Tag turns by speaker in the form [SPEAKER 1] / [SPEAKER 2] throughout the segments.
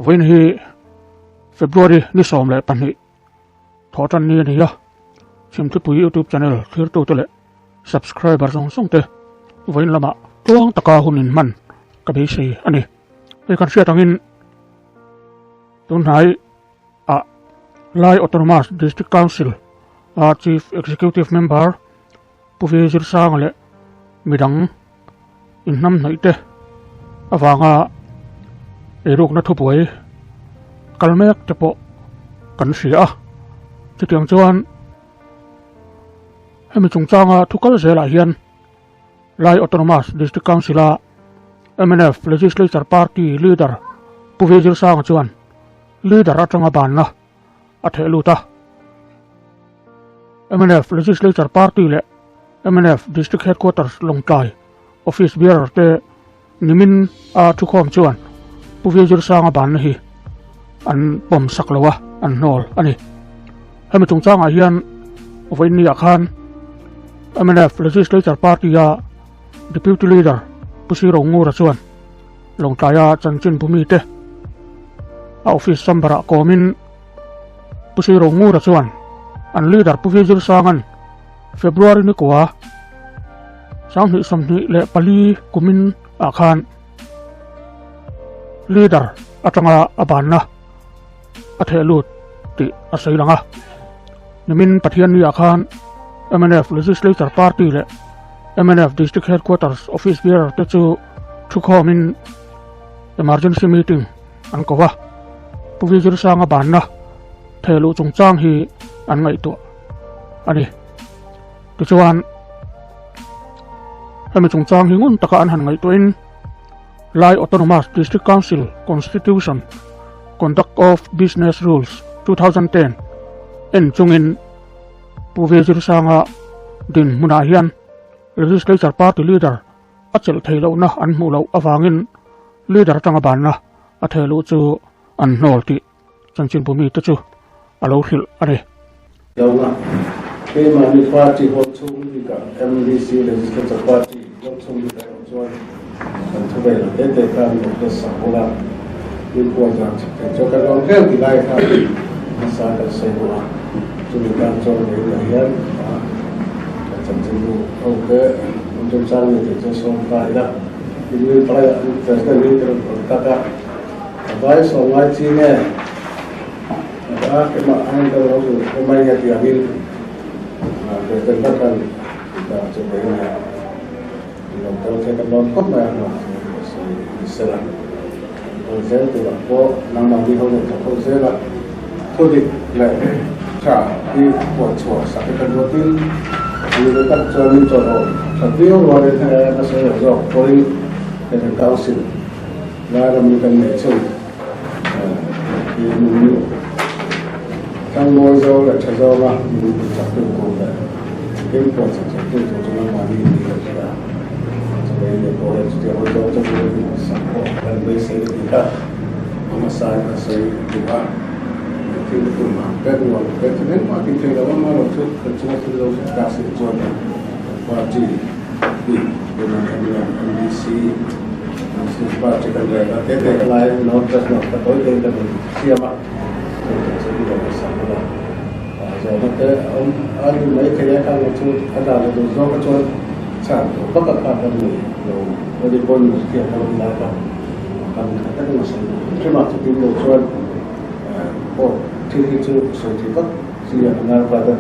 [SPEAKER 1] Vawiin hi February ni 12 thawhtan ni a ni a, Chhimthipui YouTube channel thlirtute leh subscriber zawng zawng te vawiin lamah tluang taka hun inhman ka beisei a ni. Hei kan hriat angin tunhnai ah Lai Autonomous District Council a Chief Executive Member Pu Ve Zirsanga leh midang inhnamhnaih te avanga eirukna thubuai kal mek te pawh kan hria a. Chutiang chuan hemi chungchanga thu kal zelah hian Lai Autonomous District Council-a mnf Legislature Party Leader Pu Ve Zirsanga chuan Leader atanga banna a theh lut a. Mnf Legislature Party leh mnf District Headquarters Lawngtlai Office Bearer te nimin a thukhawm chuan Pu Viazirsanga banna hi an pawm sak lo a, an hnawl a ni. Hemi chungchangah hian vawiinniah khan mnf Legislature Party-a Deputy Leader Pu Siro Ngura chuan Lawngtlaia chanchin bumite a office chamber-ah kawmin Pu Siro Ngura chuan an leader Pu Vijil Sanga'n February ni kua 2024 kumin ah khan leader atanga a banna a theh lut tih a sawi lang a. Nimin Pathianni ah khan mnf Legislature Party leh mnf District Headquarters Office Bearer te chu thukhawmin emergency meeting an ko va, Pu Vizirsanga banna theh luh chungchang hi an ngaihtuah a ni. Tichuan, hemi chungchang hi ngun taka an han ngaihtuahin Lai Autonomous District Council Constitution, Conduct of Business Rules, 2010 en chungin Pu Vizirsanga dinhmunah hian Legislature Party Leader a chelh theih lohna an hmuh loh avangin leader atanga banna a theh luh chu an hnawl tih chanchinbu mite chu a lo hrilh a ni.
[SPEAKER 2] Dawna, Keimahni party ho chhung bikah MDC Legislature Party ho chhung bikah erawh chuan kan thu ve lo te te khan lo sak bawk a, min kual dan chak thei chuan kan rawn reng ti lai kha hmasa kan sawi duh a, chumi tan chuan vawiinah hian kan chanchinbu ho te an chungchang nei thei chuan sawm ta ila, in president hi ka rawn contact a, a vai sawm ngai chi nge a keimah ang ka lo zu khaw mai nge tih angin president tak khan ta chu vawiinah Lo kal thei ka lawm khawp mai a hnuah chuan ka sawi ni sela. Lo kal zel turah pawh nangmahni ho leh thawk ho zela thu dik leh tha hi puan chhuah sak hi ka duatin ni ve tak chuan min chawlhawm that viau rualin he ka sawi lo zawk pawhin he kan council lai ram hi kan neih chhun hi min tlangmawi zo leh tha zawnga min chak tu tur leh Eng pawh chak chak tu tur chu nangmahni in ni ka hria. Chawei leh pawh hian chutiang hawi zawng chu min hmuh sak pawh kan beisei ka ti kha. A hmasa in ka sawi duh a, thil tum ang te nuam te thil engmah tih theih loh amaherawh chu kan chunga thil lo hre ta si chuan kan party bik tunah hian MDC Muslim party kan rel a, te te ka lai North West North ka tawi te in kan insiam a. Zawhna te a awm a ni mai thei a, khang chu a dan a duh zawk a chuan chhan tawh vak a kha kan nei lo a ni pawhin thiam kan awm lai kha kan tha takin a sawi duh hrim a, chutin lo chuan pawh thil hi chu sawi thei vak chi a ngai pa te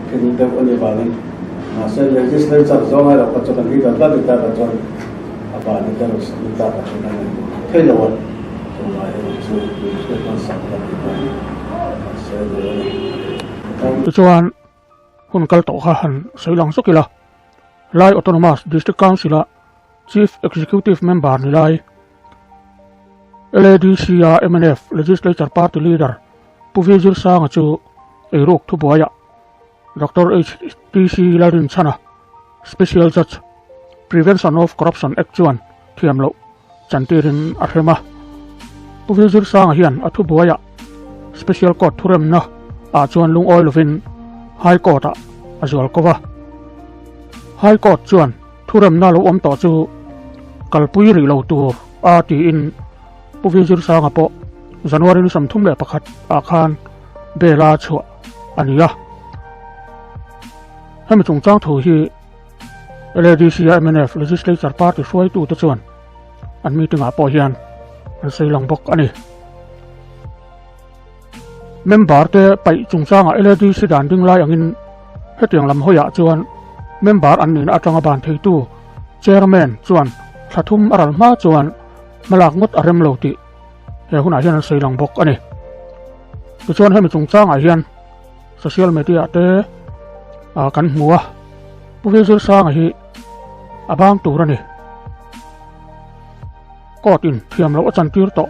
[SPEAKER 2] thil deuh a nih vangin mahse legislature zawng erawh kha chu kan leader tlat ni tak ah chuan a vani te erawh ni tak ah chuan kan nei duh thei lo a.
[SPEAKER 1] Tichuan, hun kal tawh kha han sawi lang zawk ila, Lai Autonomous District Council-a Chief Executive Member ni lai, LADC-a mnf Legislature Party Leader Pu V Zirsanga chu eiruk thubuaiah Doctor HTC Lalrinchhana, Special Judge, Prevention of Corruption Act chuan thiam loh chantirin a hrem a. Pu Vilzirsanga hian a thubuaiah Special Court thuremna ah chuan lungawi lovin High Court ah a zual ko va. High Court chuan thuremna lo awm tawh chu kalpui rih lo tur a tiin Pu Vilzirsanga pawh. January ni 31 ah khan bail a chhuah a ni a. Hemi chungchang thu hi LADC a mnf Legislature Party hruaitute chuan an meeting ah pawh hian an sawi lang bawk a ni. Member te paih chungchangah LADC dan ding lai angin hetiang lam hawiah chuan member an nihna atanga ban theitu Chairman chuan thla thum a ral hma chuan hmalak ngawt a rem lo tih he hunah hian an sawi lang bawk a ni. Tichuan hemi chungchangah hian social media te kan hmu a, Pu Vilzirsanga hi a bang tur a ni. Court in thiam loh a chantir tawh,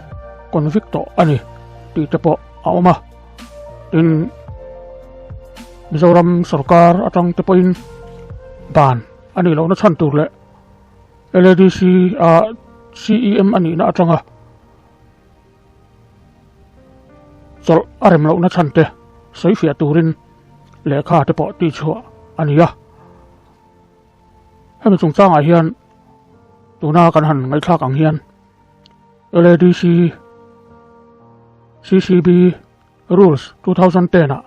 [SPEAKER 1] convict tawh a ni tih te pawh a awm a. Tin, Mizoram sorkar atang te pawhin ban a nih lohna chhan tur leh LADC a CEM a nihna atanga chawlh a rem lohna chhan te sawi fiah turin lehkha te pawh tihchhuah a ni a. Hemi chungchangah hian tuna kan han ngaihthlak ang hian LADC CCB Rules 2010 ah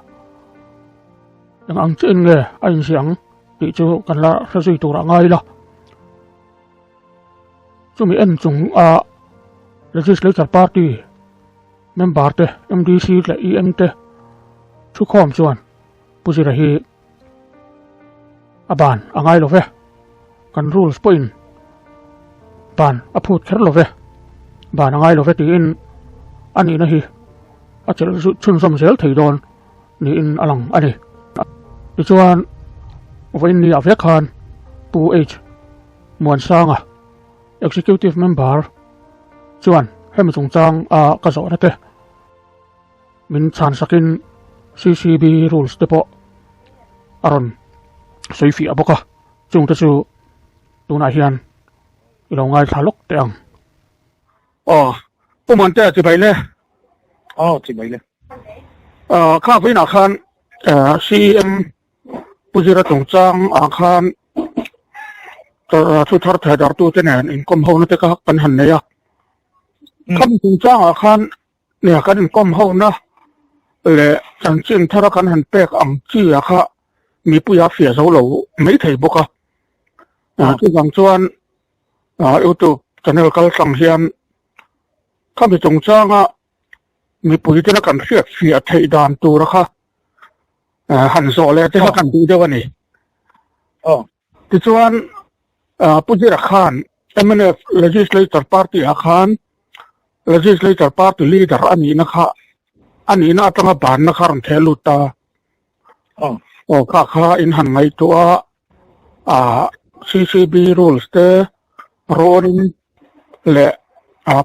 [SPEAKER 1] eng ang chiah in nge a inziah ang tih chu kan la hre zui turah ngai ila. Chumi en chung a Legislature Party member te MDC leh EM te thukhawm chuan Pu Zira hi A ban a ngai lo ve. Kan rules pawhin ban a phut kher lo ve. Ban a ngai lo ve tiin a nihna hi a chelh chhunzawm zel thei dawn niin a lang a ni. Tichuan, vawiin ni ah vek khan Pu H. Muansanga, Executive Member chuan hemi chungchang a ka zawhna te, Min chhan sakin CCB rules te pawh a rawn sawi fiah bawk a, chungte chu tunah hian i lo ngaithla lawk teh ang. Aw, Pu Muantea chibai le.
[SPEAKER 3] Aw, chibai le.
[SPEAKER 1] Aw, kha vawiinah khan CEM Pu Zira chungchang ah khan thu thar theh dartute nen inkawm hona te kha kan han nei a. Khami chungchangah khan Nia kan inkawm hona leh chanchin thara kan han pek ang chi a kha mipuia fiah zo lo mai thei bawk a. Chuvang chuan YouTube channel kal tlang hian khami chungchanga mipui tena kan hriat fiah theih dan tura kha han zawh leh te kha kan duh deuh a ni. Tichuan Pu Zira khan mnf Legislature Party ah khan Legislature Party leader a nihna kha a nihna atanga banna kha a rawn theh lut ta. Aw kha kha in han ngaihtuah a CCB rules te rawnin leh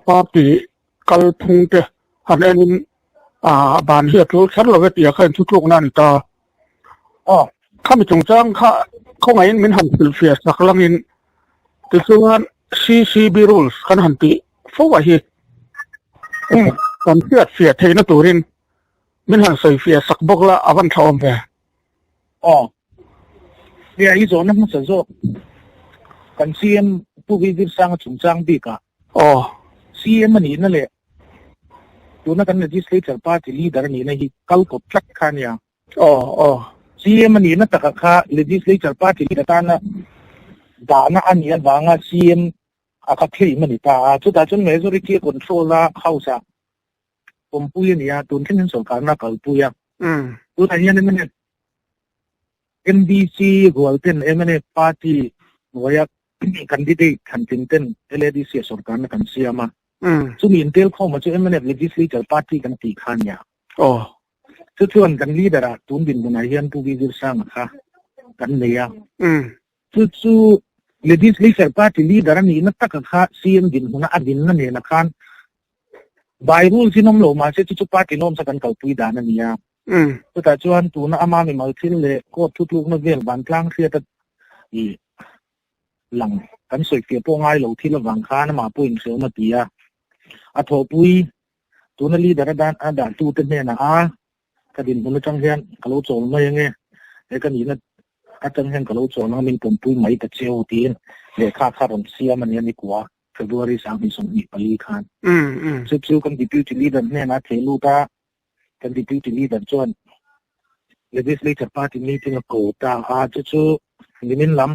[SPEAKER 1] party kalphung te han enin ban hi a tul kher lo e tih a kha inthutlukna a ni ta. Aw, khami chungchang kha khawngaihin min han hrilhfiah sak langin tichuan CCB rules kan han tih fo a hi kan hriatfiah theihna turin min han sawifiah sak bawk la a van tha awm ve.
[SPEAKER 3] Aw, nia i zawhna hmasa zawk kan CM Pu Vizir Sanga chungchang bikah.
[SPEAKER 1] Aw.
[SPEAKER 3] CM a nihna leh Tuna kan Legislature Party Leader a nihna hi kal kawp tlat kha a nia.
[SPEAKER 1] Aw, aw.
[SPEAKER 3] CM a nihna takah kha Legislature Party Leader atana dahna a nih avanga CM a kha claim a ni ta a. Chutah chuan Majority a control a, House ah pawmpui a ni a, tun thleng hian sawrkarna a kalpui a. Tunah hian mnf MDC rual ten mnf Party hnuaia candidate thlan tling ten LADC a sawrkarna kan siam a. Chumi intel khawma chu mnf Legislature Party kan tih kha a nia.
[SPEAKER 1] Aw.
[SPEAKER 3] Chu chuan kan leader ah tun dinhmunah hian Pu Vizir Sanga kha kan nei a. Chu chu Legislature Party leader a nihna taka kha CM dinhmuna a dinna nena khan by rules in awm lo mahse chu chu party norms a kan kalpui dan a nia. Chutah chuan tuna ama mimal thil leh court thutlukna vel vantlang hriat a i lang kan sawi fiah pawh ngai lo thil avang khan amah pawh inhreawm a ti a. A thawhpui tuna leader a dan a dahtute hnenah a ka dinhmun atang hian ka lo chawl mai ange he ka nihna atang hian ka lo chawl ang min pawmpui mai ta cheu tiin lehkha kha rawn siam a nia ni kua. February 2024 khan. Chu chu kan Deputy Leader hnenah theh lut a, kan Deputy Leader chuan Legislature Party meeting a ko ta a, chu chu nimin lam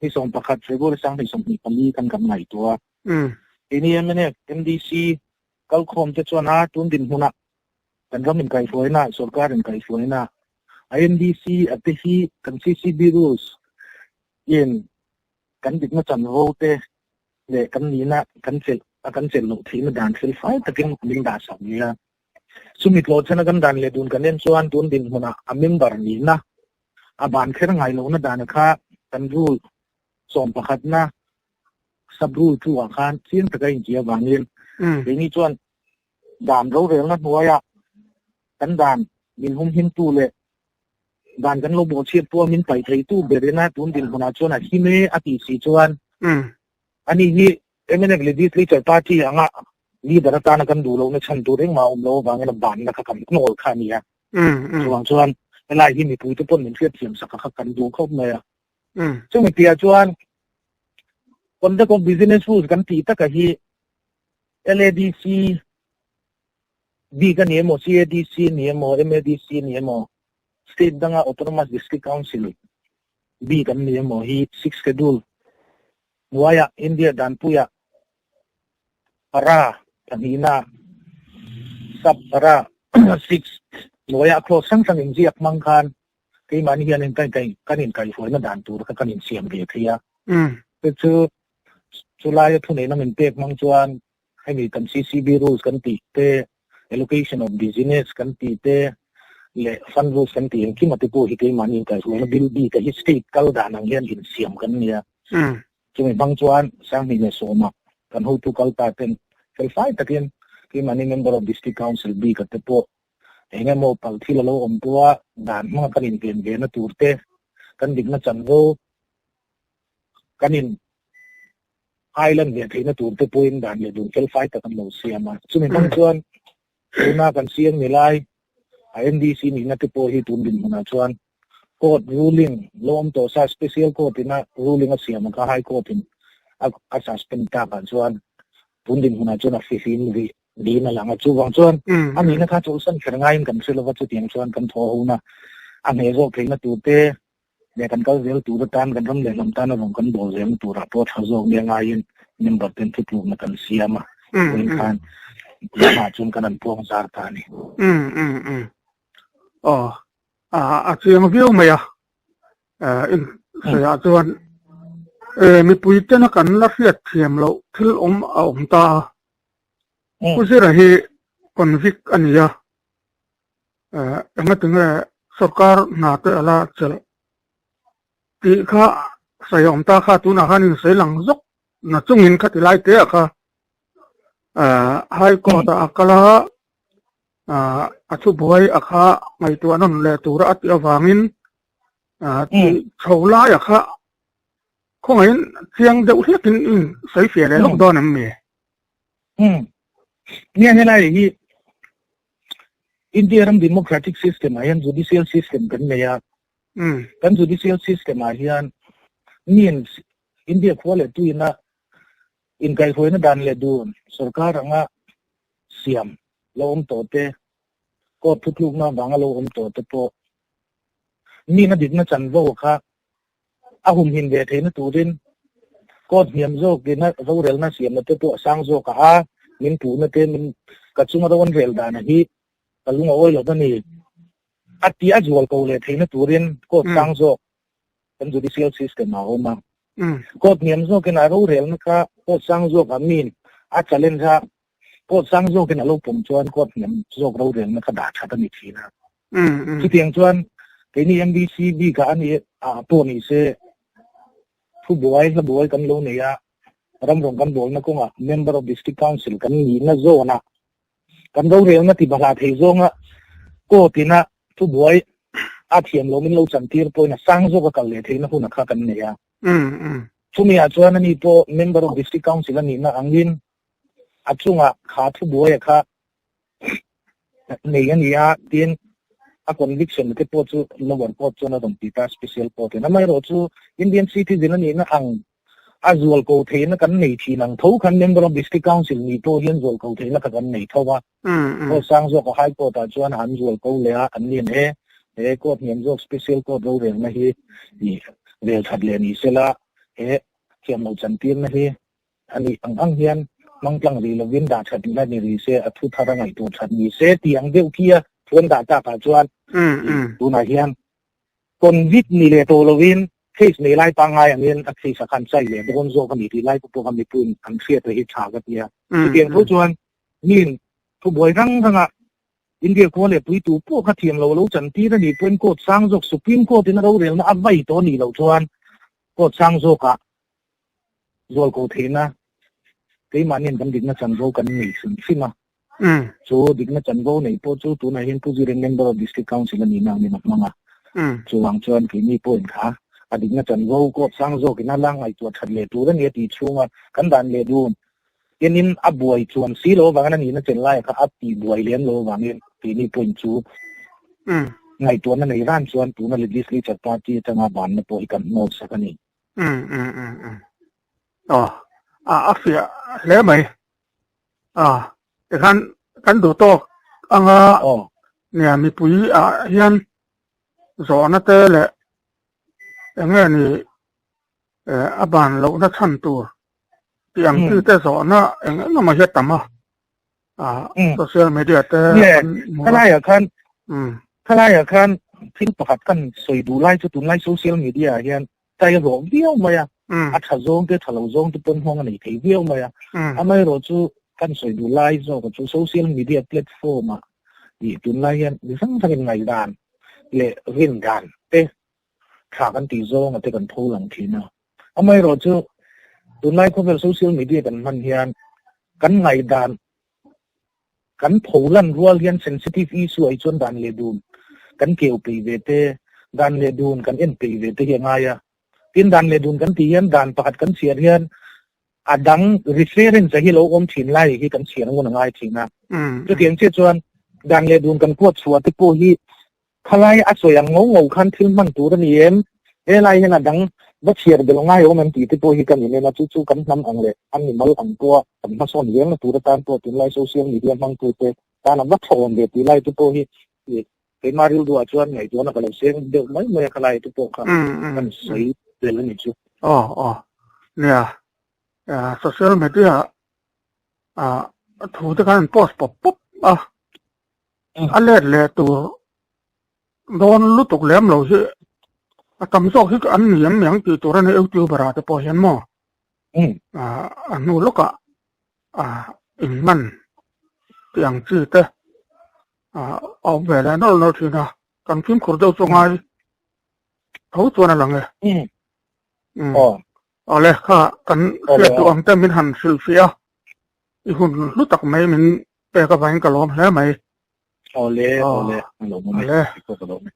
[SPEAKER 3] ni 11 February 2024 khan kan ngaihtuah a. Keini mnf, MDC kalkhawm te chuan a tun dinhmunah kan ram inkaihhruaina, sorkar inkaihhruaina, IMDC a te hi kan CCB rules in kan dikna chanvo te leh kan nihna kan chelh a kan chelh loh theihna dan fel fai takin min dah sak nia. Chumi tlawhchhana kan dan leh dun kan en chuan tun dinhmunah a member nihna a ban kher ngai lohna dan kha kan rule 11na sub rule 2 ah khan chiang taka inchih avangin keini chuan dan rorelna hnuaiah kan dan min humhimtu leh dan kan lo bawhchhiat pawha min paih theitu berina tun dinhmunah chuan a him e a tih si chuan ani hi mnf Legislature Party anga leader atana kan duh lohna chhan tur engmah a awm loh avangin a banna kha kan hnawl kha a ni a. Chuvang chuan helai hi mipuite pawn min hriatthiam sak a kha kan duh khawp mai a. Chumi piah chuan Conduct of Business Rules kan tih taka hi LADC bik a ni emaw, CADC a ni emaw, MADC a ni emaw, State danga Autonomous District Council bik an ni emaw hi Sixth Schedule hnuaiah India danpuiah para pahnihna sub para six hnuaiah clause hrang hrang inziak hmang khan keimahni hianin kan inkaihhruaina dan tur kha kan insiam ve thei a. Chu chu chulaia thuneihna min pek hmang chuan hemi kan CCB rules kan tih te, allocation of business kan tih te leh fund rules kan tih engkim a te pawh hi keimahni inkaihhruaina bill bik a hi state kal dan ang hian insiam kan nia. Chumi hmang chuan 2010 ah kan hotu kal ta ten felfai takin keimahni member of district council bik a te pawh Eng emaw palh thil a lo awm tawh a, dan hmanga kan inven ve na tur te, kan dikna chanvo kan in island ve theihna tur te pawhin dan leh dun felfai tak an lo siam a. Chumi hmang chuan tuna kan siam ni lai a MDC nihna te pawh hi tun dinhmunah chuan court ruling lo awm tawh sa special court ina ruling a siam ang kha high court in a suspend takah chuan tun dinhmunah chuan a fihlim rih Niin a lang a, chuvang chuan a nihna kha chawlhsan kher ngaiin kan hre lova, chutiang chuan kan thaw ho na a hneh zawk theihna tur te leh kan kal zel tur atan kan ram leh lam tana rawn kan bawl zelna turah pawh tha zawk nia ngaiin member ten thutlukna kan siam a, vawiin khan lamah chuan kan han puang zar ta a ni.
[SPEAKER 1] Aw, a chiang viau mai a, in sawiah chuan mipui tena kan la hriat thiam loh thil awm a awm ta a. Pu Zira hi convict a ni a, engatinge sorkar hna te a la chelh tih kha sawi awm ta kha tunah khan insawi lang zawk na chungin khati lai te ah kha High Court ah a kal a, a thubuai a kha ngaihtuah nawn leh tura a tih avangin tih chho laia kha Khawngaihin chiang deuh hlekin in sawi fiah leh lawk dawn em mi?
[SPEAKER 3] Umm. Nia helai hi India ram democratic system ah hian judicial system kan nei a.
[SPEAKER 1] Umm.
[SPEAKER 3] Kan judicial system ah hian means India khua leh tuina inkaihhruaina dan leh dun sorkar anga siam lo awm tawh te, court thutlukna avanga lo awm tawh te pawh mina dikna chanvo kha a humhim ve theihna turin court hniam zawkin a rorelna siamna te pawh a sang zawk a, min puhna te min ka chunga ro an rel dana hi ka lung a awi lo a ni. A ti a zual ko leh theihna turin court sang zawk kan judicial system a awm a. Court hniam zawkin a rorelna kha court sang zawk a min a challenge a, court sang zawkin a lo pawm chuan court hniam zawk rorelna kha dah that a ni thin a. Chutiang chuan keini MDC bikah a ni ah pawh ni se thubuai hlabuai kan lo nei a, ram rawn kan bawlna kawngah Member of District Council kan nihna zawnah kan rorelna ti bahlah thei zawnga court ina thubuai a thiam lo min lo chantir pawhin a sang zawk a kal leh theihna hun a kha kan nei a. Chumi ah chuan ani pawh Member of District Council a nihna angin a chungah kha thubuai a kha nei a ni a, tin a conviction te pawh chu lower court chuan a rawn ti ta special court in. Amaherawhchu Indian citizen a nihna ang A zual ko theihna kan nei thin ang tho khan Member of District Council nih pawh hian zual ko theihna kha kan nei tho a. Court sang zawk a High Court ah chuan an zual ko leh a, an lian e, he court hniam zawk Special Court rorelna hi ih rel that leh ni sela he thiamloh chantirna hi a nih ang ang hian hmang tlang rih lovin dah that la ni rih se, a thu thar a ngaihtuah that ni se tih ang deuh khi a thu an dah takah chuan tunah hian convict ni leh tawh lovin case nei lai pangngai angin a case a khan chai leh dawn zawk a ni tih lai pawh kha mipuiin an hriat hi tha ka ti a. Chutiang tho chuan miin thubuai rang ranga India khua leh puitu pawh kha thiam lo lo chantir a nih pawhin court sang zawk Supreme Court in a rorelna a vai tawh a nih loh chuan court sang zawkah zual ko theihna keimahnian kan dikna chanvo kan nei hrim hrim a. Chu dikna chanvo neih pawh chu tunah hian Pu Ziren Member of District Council a nihna angin a hmang a. Chuvang chuan keini pawhin kha a dikna chanvo court sang zawkin a la ngaihtuah that leh tur a ni a tih chhunga kan dan leh dun enin a buai chuan si lo avangin a nihna chen laia kha a tih buai lem lo avangin keini pawhin chu ngaihtuahna nei ran chuan tuna Legislature Party atanga banna pawh hi kan hnawl sak a ni.
[SPEAKER 1] Um um um um aw a a fiah hle mai a tikhan kan duh tawk anga
[SPEAKER 3] aw
[SPEAKER 1] nia mipui ah hian zawhna te leh eng nge ni eh a ban lohna chhan tur tih ang chi te zawhna eng eng emaw hi a tam a a social media te
[SPEAKER 3] kan hmu a khalaiah khan Khalaiah khan thil pakhat kan sawi duh lai chu tunlai social media ah hian chai a rawh viau mai a, a tha zawng te tha lo zawng te pawn nghawng a nei thei viau mai a. Amaherawh chu kan sawi duh lai zawk chu social media platform ah ih tunlai hian mi hrang hrangin ngaihdan leh rindan te tha kan tih zawng a te kan pho lang thin a. Amaherawh chu tunlai khawvel social media kan hman hian kan ngaihdan Kan tho lan rual hian sensitive issue ah chuan dan leh dun kan keu peih ve te, dan leh dun kan en peih ve te hi a ngai a. Tin, dan leh dun kan tih hian dan pakhat kan chhiar hian a dang reference a hi lo awm thin lai hi kan chhiar ngun a ngai thin a. Chutiang chiah chuan dan leh dun kan kuat chhuah te pawh hi Khalai a sawi ang ngo ngo khan thil hman tur a ni em? Helai hian a dang va chhiar belh ngai awm em tih te pawh hi kan inen a, chu chu kan hnam ang leh an mimal ang pawha kan hmasawn zelna tur atan pawh tunlai social media hmangtute tan a va tha awm ve tih lai te pawh hi keimah rilruah chuan ngaihtuahna ka lo seng deuh mai mai a khalai te pawh kha kan sawi tel a ni chu.
[SPEAKER 1] Aw aw nia social media ah thu te khan an post pawp pawp a. A let leh tur dawn lutuk lem lo hi a tam zawk hi an ni em ang tih tur a ni youtuber ah te pawh hian maw a hnu lawkah inhman tih ang chi te a awm ve leh nawlh nawlh thin a, kan fimkhur deuh chu ngai tho chuan a lang e. Awle kha kan hriat duh ang te min han hrilhfiah a, i hun hlu tak mai min Pek avangin ka lawm hle mai.
[SPEAKER 3] Awle, awle, ka lawm awm e.
[SPEAKER 1] Awle.
[SPEAKER 3] Ka lawm e.